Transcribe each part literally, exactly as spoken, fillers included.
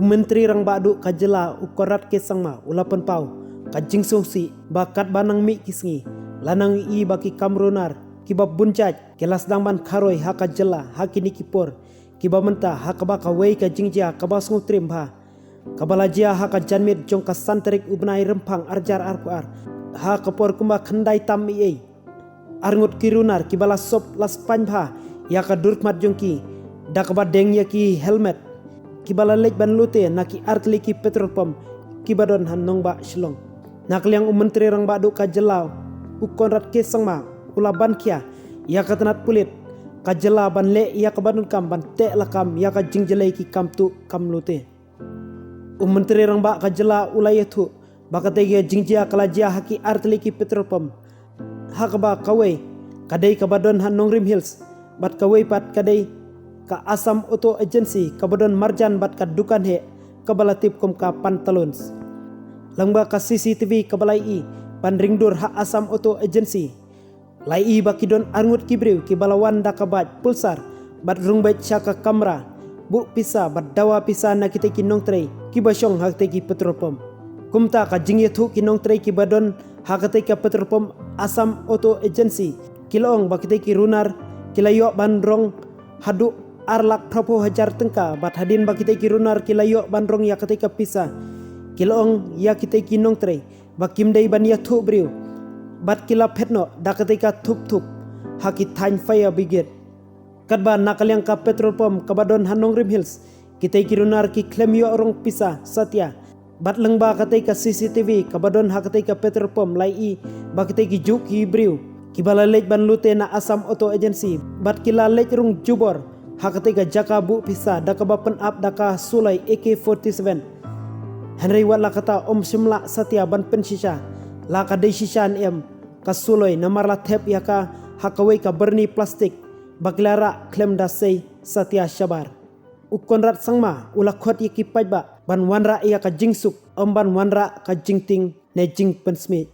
Myntri Rangbah Duh ka jylla u Conrad K Sangma u la pynpaw ka jingsngewsih ba katba nang mih ki sngi la nang ïohi ba ki kam runar kiba bun jait ki la sdang ban kharoi ha ka jylla ha kine ki por kiba mynta, ha kaba kawei ka jingjia kaba sngewtriem bha kaba la jia ha ka janmiet jong ka san tarik u bnai Rymphang arhajar arphew ar, ha ka por kumba khyndai tam eiei arngut ki runar kiba la sop la spaiñ bha ïa ka durkhmat jong ki da kaba deng ïa ki helmet kiba la leit ban lute na ki artylli ki petrol pump kiba don ha nongbah Shillong. Na ka liang u Myntri Rangbah Duh ka jylla u Conrad K Sangma u la ban khia ïa ka tnat pulit ka jylla ban leh ïa kaba donkam ban teh lakam ïa ka jingjlei ki kam tuh kam lute. U Myntri Rangbah ka jylla u la ïathuh ba katei ka jingjia ka la jia ha ki artylli ki petrol pump, ha kaba kawei ka dei kaba don ha Nongrim Hills bad kawei pat ka dei ka Assam Auto Agency kaba don marjan bad ka dukan heh kaba la tip kum ka Pantaloons. Lyngba ka C C T V kaba la ïohi ban ring dur ha Assam Auto Agency, la ïohi ba ki don arngut ki briew kiba la wan da ka bike Pulsar bad rung beit sha ka kamra buh pisa bad dawa pisa na kitei ki nongtrei kiba shong ha kitei ki petrol pump. Kumta ka jingïathuh ki nongtrei kiba don ha katei ka petrol pump Assam Auto Agency ki la ong ba kitei ki runar ki la ïoh ban rong haduh ar lak phraphew hajar tyngka bad hadien ba kitei ki runar ki la ïoh ban rong ïa katei ka pisa, ki la ong ïa kitei ki nongtrei ba kim dei ban ïathuh briew bad ki la phet noh da katei ka thup thup ha ki thaiñ fire brigade. Katba na ka liang ka petrol pump kaba don ha Nongrim Hills, kitei ki runar ki khlem ïoh rong pisa satia bad lyngba katei ka C C T V kaba don ha katei ka petrol pump la ïohi ba kitei ki juh ki briew kiba la leit ban lute na Assam Auto Agency bad ki la leit rung jubor ha katei ka jaka buh pisa da kaba pynap da ka suloi A K forty-seven. Hynrei wat la kata ym shym lah satia ban pynshisha la ka dei shisha ne em ka suloi namar la thep ïa ka ha kawei ka byrni plastik ba ki la rah khlem da sei satia shabar. U Conrad Sangma u la khot ïa ki paidbah ban wanrah ïa ka jingsuk, ym ban wanrah ka jingtieng ne jingpynsmit.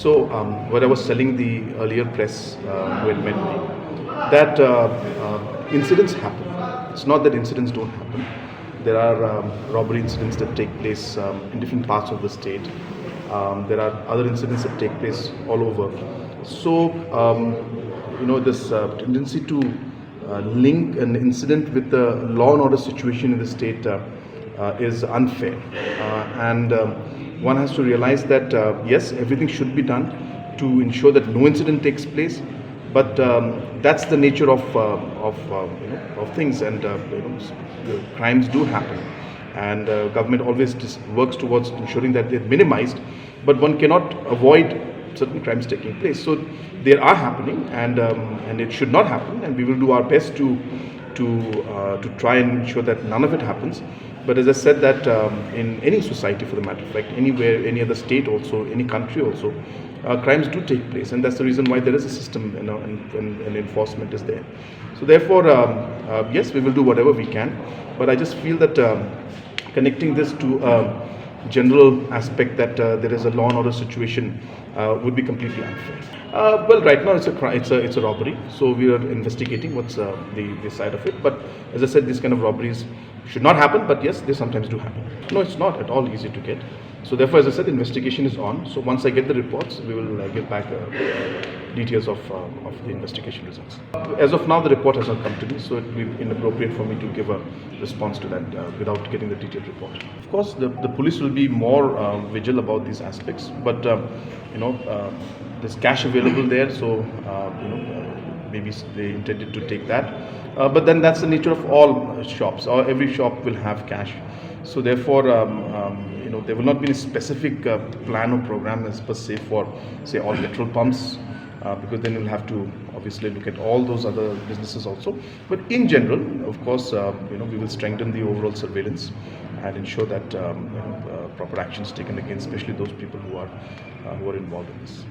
So, um, what I was telling the earlier press, uh, who had met me, that, uh, uh, incidents happen. It's not that incidents don't happen. There are, um, robbery incidents that take place, um, in different parts of the state. Um, there are other incidents that take place all over. So, um, you know, this, uh, tendency to, uh, link an incident with the law and order situation in the state, uh, uh, is unfair. Uh, and, um, One has to realize that uh, yes, everything should be done to ensure that no incident takes place, but um, that's the nature of uh, of uh, you know of things, and uh, you know s- the crimes do happen, and uh, government always dis- works towards ensuring that they're minimized, but one cannot avoid certain crimes taking place. So they are happening, and um, and it should not happen, and we will do our best to to uh, to try and ensure that none of it happens. But as I said, that um, in any society, for the matter of fact, anywhere, any other state, also any country, also uh, crimes do take place, and that's the reason why there is a system, you know, and, and, and enforcement is there. So therefore, um, uh, yes, we will do whatever we can, but I just feel that um, connecting this to a general aspect that uh, there is a law and order situation uh, would be completely unfair. Uh, well, right now it's a cri- it's a it's a robbery, so we are investigating what's uh, the the side of it. But as I said, these kind of robberies should not happen. But yes, they sometimes do happen. No, it's not at all easy to get. So therefore, as I said, investigation is on. So once I get the reports, we will uh, give back uh, details of uh, of the investigation results. As of now, the report has not come to me, so it will be inappropriate for me to give a response to that uh, without getting the detailed report. Of course, the, the police will be more uh, vigil about these aspects, but um, you know, uh, there's cash available there, so uh, you know, uh, maybe s- they intended to take that. Uh, but then that's the nature of all uh, shops, or every shop will have cash. So therefore, um, um, you know, there will not be a specific uh, plan or program as per se for, say, all petrol pumps, uh, because then you'll have to obviously look at all those other businesses also. But in general, of course, uh, you know, we will strengthen the overall surveillance and ensure that um, you know, uh, proper action is taken against, especially those people who are uh, who are involved in this.